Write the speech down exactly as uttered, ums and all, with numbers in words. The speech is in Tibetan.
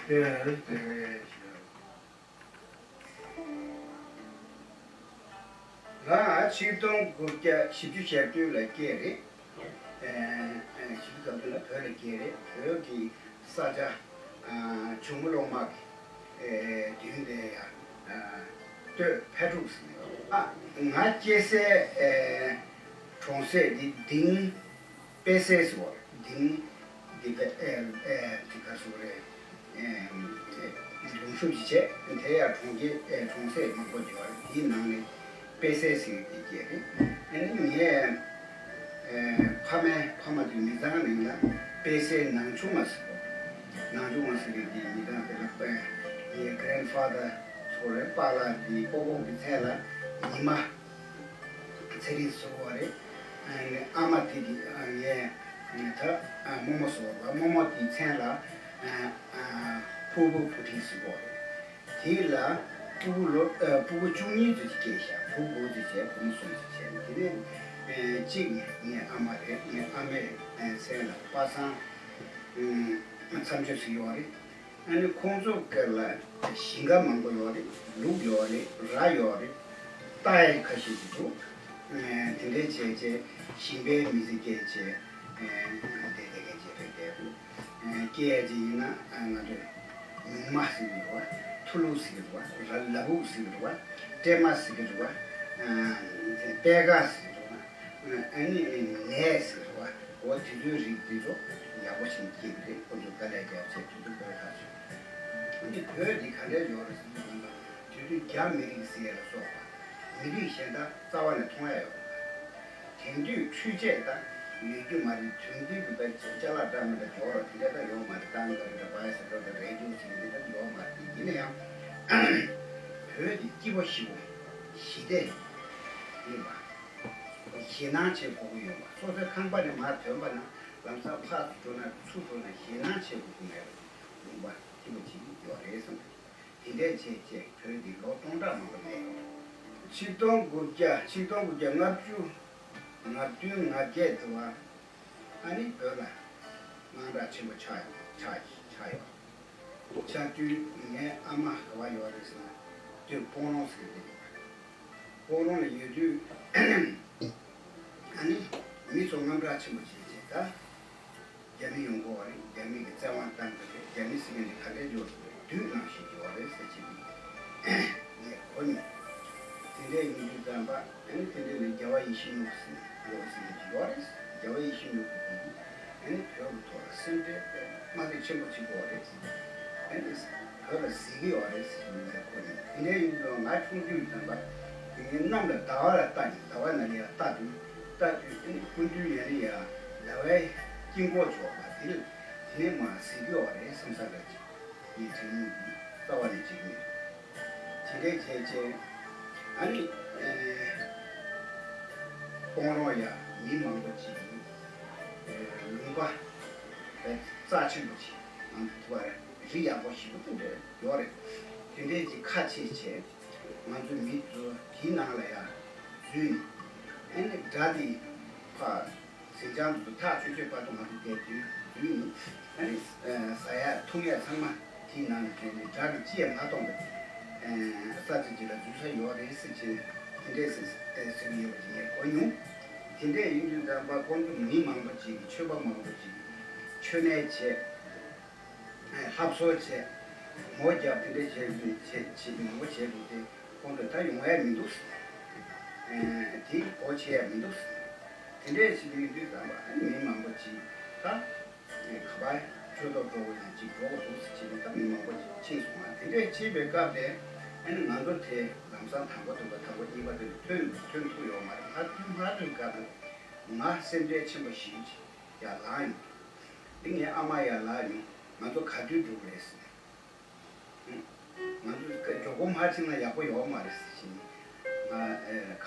དེ་རེད། དེ་རེད། ང་ཆིག་སྟོང་དགུ་བརྒྱ་བཞི་བཅུ་ཞེ་བདུན་ལ་སྐྱེས་རེད། ཨེ་ཨེ་བཞི་བཅུ་ཞེ་བདུན་ལ་བོད་ལ་སྐྱེས་རེད། བོད་ཀྱི་ས་ཆ་ཨ་ཇོ་མོ་གླང་མ་གི་ཨེ་མདུན་དེ་ཡ་ཨ་སྟོད་ཕད་ཕྲུག་ཟེར་ནས། ཨ་ང་སྐྱེས་སའི་ཨེ་གྲོང་གསེབ་འདི་ལྡིང་། པད་ཚལ་ཟེར་བ་ལྡིང་། འདི་ག་ཨེ་ཨེ་འདི་ག་ཟེར་རེད། ཨེ་ཨེ་ལུང་ཤུབས་ཀྱི་བྱས། དེ་ཡང་གྲོང་ཁྱེར་ཨེ་གྲོང་གསེབ་མང་པོ་ཡོད་རེད། དེའི་ནང་ནས་པད་ཚལ་ཟེར་གྱི་དེ་སྐྱེས་རེད། ཨ་ནི་ངས་ཨེ་ཕ་མའི་ཕ་མ་དེ་མི་ཚང་ནང་ལ་པད་ཚལ་ནང་ཆུང་མ་ཟེར་བ། ནང་ཆུང་མ་ཟེར་གྱི་དེ་མི་ཚང་དེ་ལ་པད་ངའི་grandfather་ཟེར་རེད། པཱ་ལགས་དེ་སྤོ་བོ་གི་མཚན་ལ་ཉི་མ། ཚེ་རིང་ཟེར་བ་རེད། ཨ་ནི་ཨ་མ་དེ་གི་ཨ་ངའི་ད་ཨ་རྨོ་མོ་ཟེར་བ། རྨོ་མོ་དེའི་མཚན་ལ་ཨ་ཨ་ཕུར་བུ་བུ་ཁྲིད་ཟེར་བ་རེད། དེ་ལ་ཕྲུ་གུ་ལོ་ཨ་ཕྲུ་གུ་བཅུ་གཉིས་ཙམ་ཞིག་སྐྱེས་ཤག་བུ་དགུ་ཙམ་བྱས། བུ་མོ་གསུམ་ཙམ་བྱས། དེ་ནས་ཨ་གཅིག་ངའི་ཨ་མ་རེད། ངའི་ཨ་མའི་ཨ་མཚན་ལ་པ་སངས་ཨ་མཚམས་གཅོད་ཟེར་ཡོད་རེད། ཨ་ནི་ཁོང་ཚོ་སྐབས་ལ་ཞིང་ཁ་མང་པོ་ཡོད་རེད། ལུག་ཡོད་རེད། ར་ཡོད་རེད། རྟ་ཡང་ཁ་ཤས་ཅིག་འདུག་ཨ་དེ་འདྲའི་བྱས་བྱས་ཞིང་པའི་མི་ཚེ་སྐྱེལ་བྱས་ཨ་བསྡད་བསྡད་མཁན་ཅིག་རེད། བསྡད་འདུག་ཨ་སྐྱེལ་ཡ་ཅིག་ཡིན་ན་ཨ་ང་ཚོས་ཉུང་མ་ཟེར་གྱི་འདུག་པ། ཐུ་ལུ་ཟེར་གྱི་འདུག་པ། ར་ལ་ཕུག་ཟེར་གྱི་འདུག་པ། སྤྲེལ་མ་ཟེར་གྱི་འདུག་པ། ཨ་པད་ཁ་ཟེར་གྱི་འདུག་པ། ཨ་ནི་ནས་ཟེར་བ། འོ་དེ་ཚོའི་རིགས་དེ་ཚོ་ཡག་པོ་ཞིག་སྐྱེས་རེད། ཁོ་ཚོ་དཀའ་ལས་རྒྱབ་བྱས་དེ་ཚོ་བོད་ལ་སོང་། ཨ་ནི་བོད་འདི་ག་འདྲས་ཡོད་རེད་ཟེར་ན། དེ་དུས་རྒྱ་མི་རིགས་ཟེར་ཡ་ལ་སོགས་པ་མི་རིགས་གཞན་དག་རྩ་བ་ནས་མཐོང་ཡ་ཡོད་མ་རེད། དེང་དུས་འཕྲུལ་ཆས་དག་ཡོད་རྒྱུ་མ་རེད། དེང་དུས་ཀྱི་ད་ཅ་ལག་འདྲ་མི་འདྲ་ཡོད་རེད། དེ་འདྲ་ད་ཡོད་མ་རེད། ཏང་ག་རེ་འདྲ་བྷའི་སི་ཀལ་དང་རེ་ཌི་ཡོ་ཟེར་ཡ་འདི་འདྲ་ཡོད་མ་རེད། ཡིན་ན་ཡང་བོད་འདི་སྐྱིད་པོ་ཞེ་པོ་ཞི་བདེ་ཡིན་པ། ཞེད་སྣང་བྱེད་དགོས་ཀྱི་ཡོད་མ། སོ་སོའི་ཁང་པ་ནས་མར་ཐོན་པ་ན་ལམ་སང་ཕར་ཚུར་འགྲོ་ན་ཚུར་འགྲོ་ན་ཞེད་སྣང་བྱེད་དགོས་ཀྱི་མེད་པ། ལུང་པ་སྐྱིད་པོ་ཅིག་ཡོད་རེད་བསམ། དེ་འདྲས་བྱས་བྱས་བོད་འདི་ལོ་སྟོང་ཕྲག་མང་པོ་གནས་ཡོད། ཆིག་སྟོང་དགུ་བརྒྱ་ཆིག་སྟོང་དགུ་བརྒྱ་ལྔ་བཅུ་ང་བདུན་ང་བརྒྱད་དུ་བ། ཨ་ནི་བོད་ལ་དངངས་སྐྲག་ཆེན་པོ་ཆགས་ཆགས་ཆགས་ཡོད། ཆགས་དུས་ངའི་ཨ་མ་ག་པར་ཡོད་རེད་ཟེར་ན། དེ་སྤོང་རོང་ཟེར་གྱི་རེད། སྤོང་རོང་ལ་ཡོད་དུས་ཨ་ནི་མི་ཚོ་དངངས་སྐྲག་ཆེན་པོ་བྱེད་བྱེད་ད། རྒྱ་མི་ཡོང་གི་ཡོད་རེད། རྒྱ་མི་གིས་བཙན་དབང་བཏང་གི་རེད། རྒྱ་མི་ཟེར་མཁན་དེ་ག་འདྲས་ཡོད་རེད། བདུད་ནང་བཞིན་ཡོད་རེད་ཟེར་བྱེད་ཀྱི་ངས་གོ་མྱོང་། དེ་འདྲས་ཡིན་དུས་ཙམ་པ་ཨ་ནི་དེ་འདྲས་ལ་རྒྱལ་བ་ཡིད་བཞིན་ནོར་བུ་ཟེར་ཡོད་ཟེར་གྱི་ཡོད་རེད། རྒྱལ་བ་ཡིད་བཞིན་ནོར་བུ་གིས་ཨ་ནི་བོད་ཀྱི་ཐོག་ལ་སེམས་ཁྲལ་དཔེ་མ་སྲིད་ཆེན་པོ་བྱེད་ཀྱི་ཡོད་རེད། ཨ་ནི་བོད་ལ་གཟིགས་ཀྱི་ཡོད་རེད་ཟེར་གྱི་ངས་གོ་མྱོང་། དེ་འདྲས་ཡིན་དུས་ང་ཆུང་དུས་ཙམ་པ་དེ་ངའི་གནམ་ལ་ཟླ་བ་ལ་ལྟ་ནས། ཟླ་བ་ན་ལ་ཡ་ལྟ་དུས་ལྟ་དུས་ཨ་ནི་སྐུ་མདུན་ཡ་ལ་ཡ་ཟླ་བའི་དཀྱིལ་འཁོར་འཇོག་པ་དེ་ལ་དེ་ནས་མར་གཟིགས་ཀྱི་ཡོད་རེད་བསམ་ས་འདྲ་ཅིག་ངའི་དྲན་སྙིང་གི་རྩ་བ་ནས་བརྗེད་ཀྱི་མེད། དེ་འདྲས་བྱས་བྱས་ཨ་ནི་ཨེ་སྤོང་རོང་ཡ་མི་མང་པོ་ཅིག་ཨེ་ལུང་པ་ཨེ་རྩ་ཆེན་པོ་ཅིག་ང་ཚོ་ཐུ་བ་རི་ཡག་པོ་ཞེ་པོ་དེ་འདྲས་ཡོད་རེད། དེ་འདྲས་ཀྱི་ཁ་ཕྱེ་བྱས་ང་ཚོ་མི་ཚོ་དེའི་ནང་ལ་ཡ་འཛུལ་ནས་ཨ་ནི་དགྲ་དེ་ཕར་ཟིང་ཆང་དུ་ཐག་ཆོད་ཆོད་བར་དུ་ང་ཚོ་བསྡད་དུས་འཛུལ་ནས་ཨ་ནི་ཟ་ཡ་འཐུང་ཡ་ཚང་མ་དེའི་ནང་ནས་བྱས་ནས་དགྲ་གིས་ཅི་ཡང་མ་མཐོང་བའི་ས་ཆ་ཅིག་ལ་འཛུལ་ས་ཡོད་རེད་ཟེར་བྱས་དེ་འདྲས་ཟེར་ཟེར་གྱི་ཡོད་པ་ཅིག་ངས་གོ་མྱོང་། དེ་འདྲས་ཡིན་དུས་ཙམ་པ་ཁོང་ཚོ་མི་མང་པོ་ཅིག་གིས་ཆོས་པ་མང་པོ་ཅིག་གིས་མཆོད་གནས་བྱས། ལྷ་གསོལ་བྱས། མོ་རྒྱབ་དེ་འདྲས་བྱས་བྱས་བྱས་མང་པོ་བྱས་འདུག་སྟེ་ཁོང་ཚོ་ད་ཡོང་ཡ་མི་འདུག་ཟེར། དེ་གོ་ཆེ་ཡ་མི་འདུག་ཟེར། དེ་འདྲས་བྱེད་ཀྱི་ཡོད་དུས་ཙམ་པ་ཨ་ནི་མི་མང་པོ་ཅིག་ད་ག་པར་ཆོས་ཐོག་འགྲོ་དགོས་ན་ཅིག་འགྲོ་དགོས་འདུག་ཟེར་བྱས་ནས་ད་མི་མང་པོ་ཅིག་ཕྱིན་སོང་ང་། དེ་འདྲས་ཕྱིན་པའི་སྐབས་དེ་ཨ་ནི་ང་ཚོ་དེ་ལམ་སང་དང་པོ་དང་པོ་དང་པོ་གཉིས་པ་དེ་ལ་ཐོན་ཐོན་ཐུབ་ཡོད་མ་རེད། མ་ཐོན་མ་ཐོན་སྐབས་ལ་ང་སེམས་ཁྲལ་ཆེན་པོ་ཞེ་པོ་ཅིག་ཡར་ལངས་ཡོང་། འདི་ངའི་ཨ་མ་ཡར་ལངས་ནས་ང་ཚོ་ག་དུས་འགྲོ་གི་རེད་ཟེར་ནས། ང་ཚོ་མགྱོགས་པོ་མར་ཕྱིན་ན་ཡག་པོ་ཡོད་མ་རེད་ཟེར་བྱས་ནས། ང་ཨེ་